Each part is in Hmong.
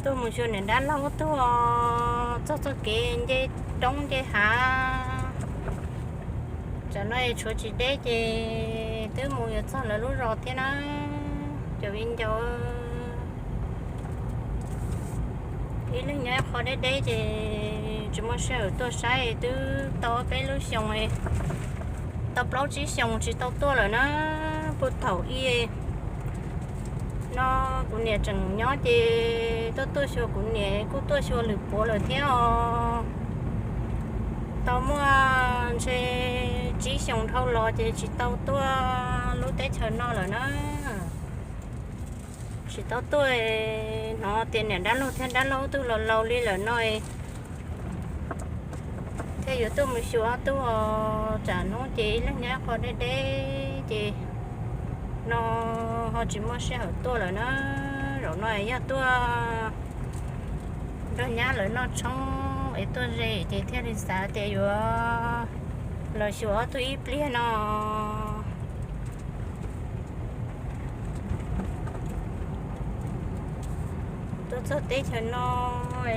Tuaj mus xyuas niam dab laug tuaj txog txoj kev nce roob nce hav. Tsam no es tshuav tsis deb ces twb mus yuav txog lawv lub zos thiab na, cov viv ncaus. Ib leeg nyob qhov deb deb ces tsis muaj sij hawm tuaj saib, twb tau peb lub xyoos, tau plaub tsib xyoos tsis tau tuaj lawm na. Puag thaum ub no kuv niam tseem nyob ces tuaj tuaj xyuas kuv niam, kuj tuaj xyuas lwm puav lawm thiab os. Tau muaj ntshe tsib xyoos dhau los ces tsis tau tuaj lub teb chaws no lawm na. Tsis tau tuaj, hnov tias niam dab laug thiab dab laug tug los laus li lawm no, thiaj yuav tuaj mus xyuas ob tug os. Tsam hnub ces ib leeg nyob qhov deb deb ces no ho tsis muaj sij hawm tuaj lawm na. Zaum no yog tuaj nrog nyab lawv noj tshoob es tuaj ze ces thiaj li xav tias yuav los xyuas ob tug ib pliag no. Tuaj txog teb chaws no,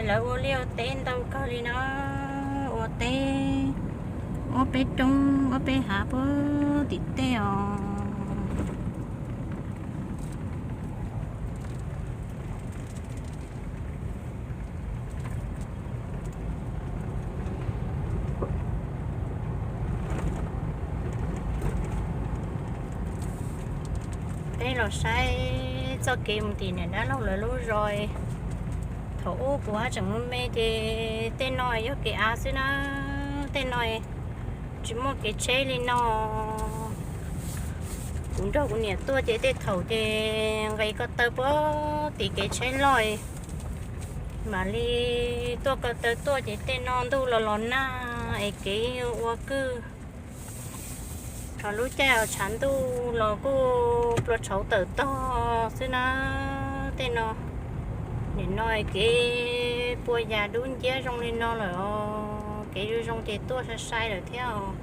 lawv ua liaj ua teb ntau kawg li na. Ua teb, ob peb roob ob peb hav puag tim tej os. Peb los saib txoj kev mus tim niam dab laug lawv lub zos. Thaum ub kuv haj tseem me me ces tej no yog kev av xwb na. Tej no tsis muaj kev tsheb li no. Kuv nrog kuv niam tuaj ces tej thaum ces nqis ko taw puag tim kev tsheb loj, mam li tuaj ko taw tuaj ces tej no ntuj los los nag es kev ua kwj. Thaum lub caij tshav ntuj los kuj plua tshauv tawm tog xwb na. Tej no, nim no kev puas yas dub nciab zoo li no lawm os, kev zoo zoo ces tuaj sai sai lawm thiab os.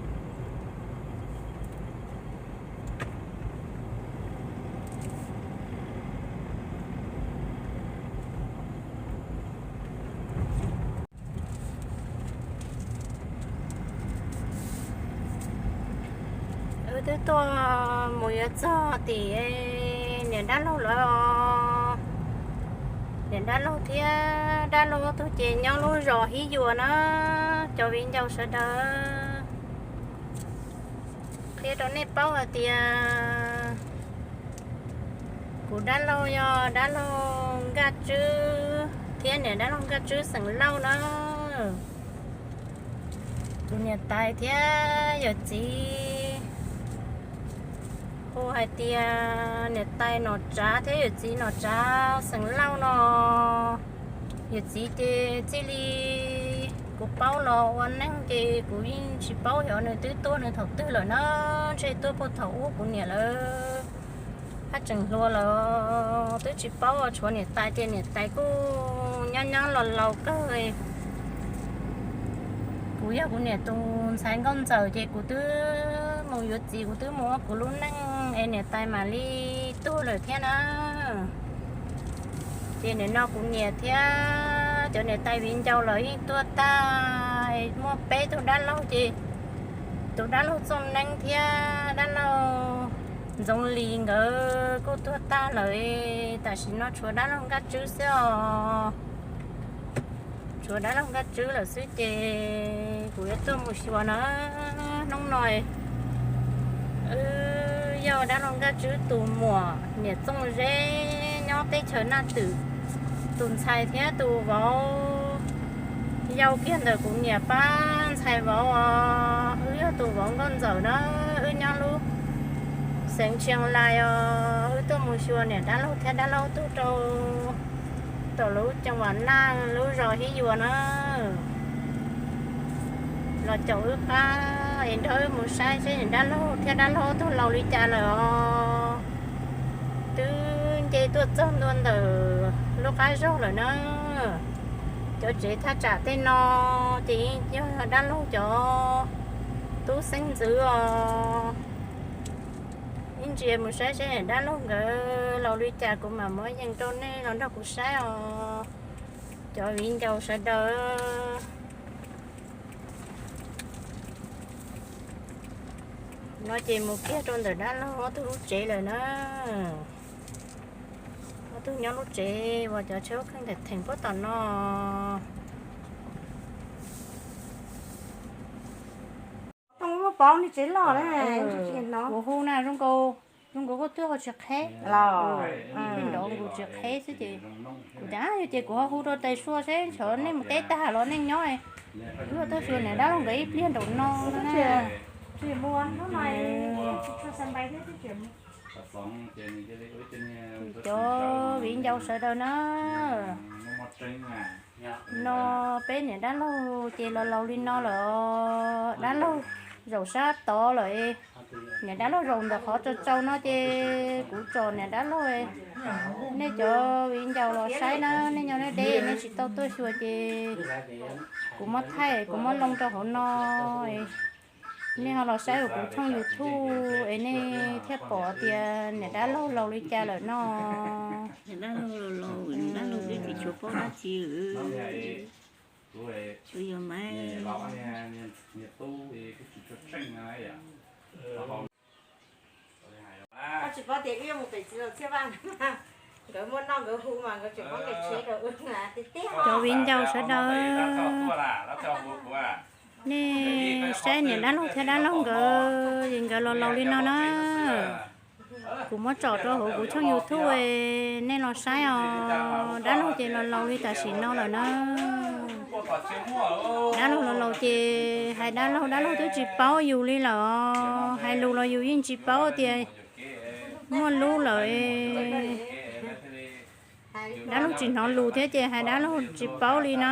Wb twb tuaj mus yuav txog tim niam dab laug lawv os. Niam dab laug thiab dab laug ob tug ces nyob lub zos Hib Yuas na, cov viv ncaus sawv daws. Qhia rau nej paub hais tias kuv dab laug yog dab laug Nkaj Tswb thiab niam dab laug Nkaj Tswb xeem Lauj na. Kuv niam tais thiab yawm txiv hu hais tias niam tais Nom Tsav thiab yawm txiv Nom Tsav xeem Lauj no. Yawm txiv ces txij li kuv paub los ua neej ces kuv yeej tsis paub xyov nws twb tuag nws thaum twg lawm na. Ntshe tuag puag thaum ub kuv niam lawv haj tseem hluas lawm, twb tsis paub. Tshuav niam tais ces niam tais kuj nyob nyob los laus kawg. Kuv yog kuv niam tus ntxhais nkauj ntxawm ces kuv twb mus yuav txiv, kuv twb mus ua kuv lub neej es niam tais mam li tuag lawm thiab na. Ces nim no kuv niam thiab cov niam tais viv ncaus los yeej tuag tag, muaj peb tug dab laug ces tus dab laug Txooj Neeb thiab dab laug Ntxoov Lis nkawd kuj tuag tag lawm. Tam sim no tshuav dab laug Nkaj Tswb xwb os. Tshuav dab laug Nkaj Tswb lawm xwb ces kuv yuav tuaj mus xyuas na. Hnub no wb yog dab laug Nkaj Tswb tus muam niam Txooj Zeb nyob teb chaws Naj Twm, tus ntxhais thiab tus vauv yau kiag ntawm kuv niam pab ntxhais vauv os. Wb yog tus vauv nkauj ntxawm na, wb nyob lub xeev Tsheej Lais os. Wb tuaj mus xyuas niam dab laug thiab dab laug tug rau tom lub ceev vam Naj lub zos Hib Yuas na. Los caum wb qab es nrog wb mus saib seb niam dab laug thiab dab laug tug laus li cas lawm os. Twb nce tuaj txog ntua ntawm lub qab zog lawm na. Cov tsev thaj tsam tej no ces yog dab laug cov tub xeeb ntxwv os. Ib ntsis mus saib seb niam dab laug nkawd laus li cas kuv mam muab yees rau nej los nrog kuv saib os. Cov viv ncaus sawv daws, no ces mus kiag rau ntawm dab laug ob tug lub tsev lawm na. Ob tug nyob lub tsev uas cov tsheb ub kheej theem puab tom no. Kuv hu na, zoo nkaus, zoo nkaus koj twb ho tsis qheb, nrov nkaus tsis qheb xwb ces kuv tias yog ces kuv ho hu rau tais sua seb ntshe nej mus teb tag los nej nyob, wb tuaj xyuas niam dab laug nkawd ib pliag nraum no na. Cov viv ncaus sawv daws na, no peb niam dab laug ces los laus li no lawm, dab laug zaum sab tod lawm. Niam dab laug zaum ntawm qhov tsaus tsaus no ces kuv tsom niam dab laug. Nej cov viv ncaus los saib na, nej nyob deb deb nej tsis tau tuaj xyuas ces kuv muab thaij, kuv muab loo rau hauv no, nej ho los saib kuv tshooj YouTube es nej thiaj pom tias niam dab laug laus li cas lawm no. Dab laug laus, dab laug twb tsis tshua paub dab tsi, tsuas yog mas tsis paub tias wb yuav mus pem txiv laus Txhiaj Vaj, nkawd muaj noj nkawd hu mas nkawd tseem muab nqe tsheb rau wb tiag tiag. Cov viv ncaus sawv daws, nej saib niam dab laug thiab dab laug nkawd, nkawd los laus li no na. Kuv muab tsom rau hauv kuv tshooj YouTube, nej los saib os. Dab laug ces los laus li tam sim no lawm na. Dab laug los laus ces hais dab laug, dab laug twb tsis paub yus li lawm os. Hais lus los yus yeej tsis paub tias muaj lub lawm. Dab laug tsis hnov lus thiab ces hais dab laug tsis paub li na.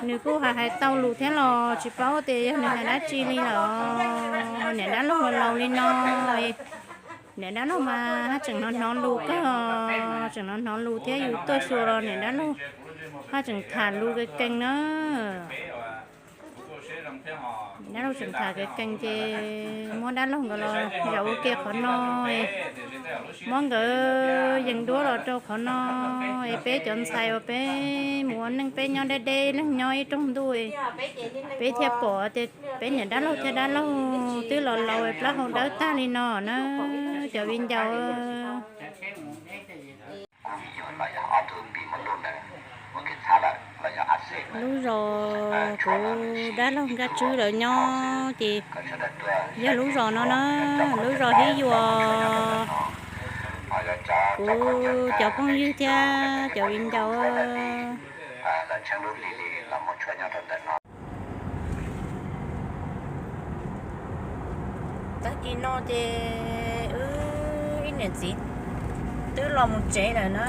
Nws kuj hais hais tau lus thiab los tsis paub tias yog nws hais dab tsi li lawm. Niam dab laug los laus li no, niam dab laug mas haj tseem hnov hnov lus kawg, tseem hnov hnov lus thiab yus tuaj xyuas los niam dab laug haj tseem tham lus kev kees na. Dab laug tseem tham kev kees ces muab dab laug nkawd los zaum ua ke qhov no, muab nkawd yees duab los rau qhov no, es peb cov ntxhais uas peb mus ua neej peb nyob deb deb leeg nyob ib rooj ntuj, peb thiaj pom tias peb niam dab laug thiab dab laug twb los laus plaub hau dawb tag li no na, cov viv ncaus. Lub zos kuv dab laug Nkaj Tswb lawv nyob ces yog lub zos no na, lub zos Hib Yuas. Kuv cov phooj ywg thiab cov viv ncaus, tag kis no ces wb ib niam txiv twb los mus tsev lawm na.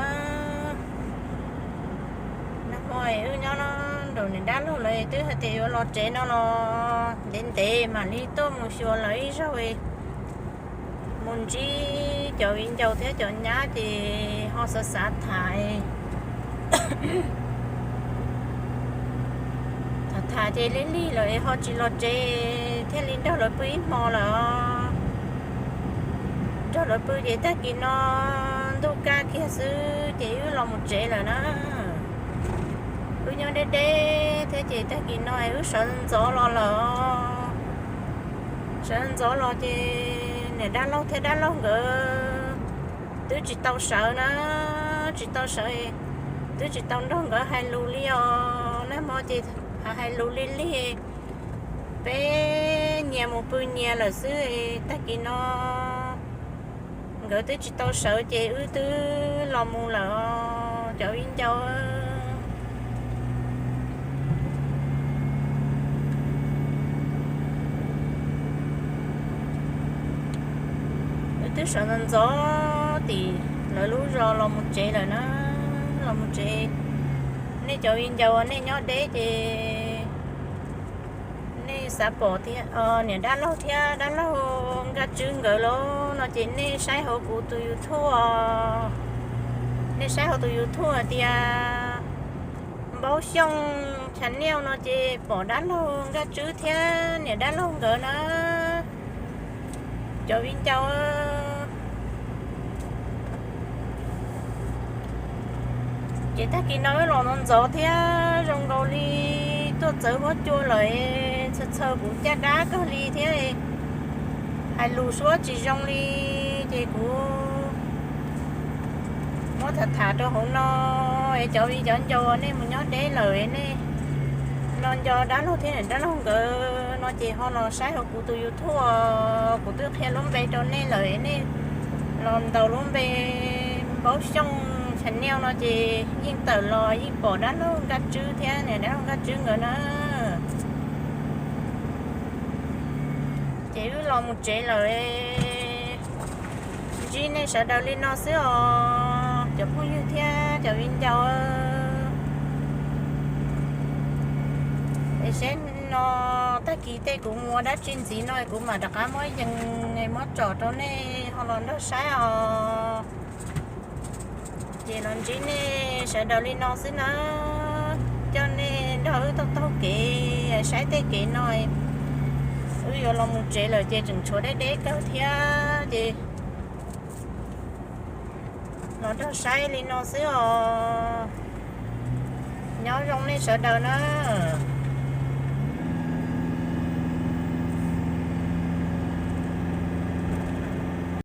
Nag hmo wb nyob nraum niam dab laug lawv twb hais tias yuav los tsev no los ntev ntev mam li tuaj mus xyuas lawv ib zaug, mus ntsib cov viv ncaus thiab cov nyab ces ho xav xav tham, tham tham ces lig lig lawm ho tsis los tsev, thiaj li nrog lawv pw ib hmo lawm. Nrog lawv pw ces tag kis no ntuj kaj kiag xwb ces wb los mus tsev lawm na. Wb nyob deb deb thiab ces tag kis no wb sawv ntxov los lawm. Sawv ntxov los ces niam dab laug thiab dab laug nkawd twb tsis tau sawv na, tsis tau sawv, twb tsis tau nrog nkawd hais lus li os. Nag hmo ces hais lus lig lig, peb nyias mus pw nyias lawm xwb. Tag kis no nkawd twb tsis tau sawv ces wb twb los mus lawm os cov viv ncaus. Wb twb sawv ntxov ntxov tim lawv lub zos los mus tsev lawm na, los mus tsev. Nej cov viv ncaus uas nej nyob deb ces nej xav pom tias niam dab laug thiab dab laug Nkaj Tswb nkawd los no ces nej saib hauv kuv tus YouTube os. Nej saib hauv tus YouTube hais tias Npaub Xyooj channel no ces pom dab laug Nkaj Tswb thiab niam dab laug nkawd na. Cov viv ncaus, Ces tag kis no wb los ntxov ntxov thiab zoo nkaus li tuaj txawv huab cua lawm, txhaws txhaws kuv caj dab kawg li thiab, hais lus suab tsis zoo li, ces kuv muab tham tham rau hauv no es cov viv cov ncaus nej mus nyob deb lawm nej los nco dab laug thiab niam dab laug nkawd no ces ho los saib hauv kuv tus YouTube, kuv twb qhia lub npe rau nej lawm, nej los ntaus lub npe Npaub Xyooj channel no ces yeej tawm los yeej pom dab laug Nkaj Tswb thiab niam dab laug Nkaj Tswb nkawd na. Ces wb los mus tsev lawm, ntsib nej sawv daws li no xwb os cov phooj ywg thiab cov viv ncaus. Es seb no tag kis tej kuv mus ua dab tsi ntxiv no kuv mam rov qab muab yees muab tsom rau nej ho los nrog saib os. Ces los ntsib nej sawv daws li no xwb na, coj nej nrog wb taug taug kev saib tej kev no. Wb yuav los mus tsev lawm ces tseem tshuav deb deb kawg thiab ces los nrog saib li no xwb os. Nyob zoo nej sawv daws na.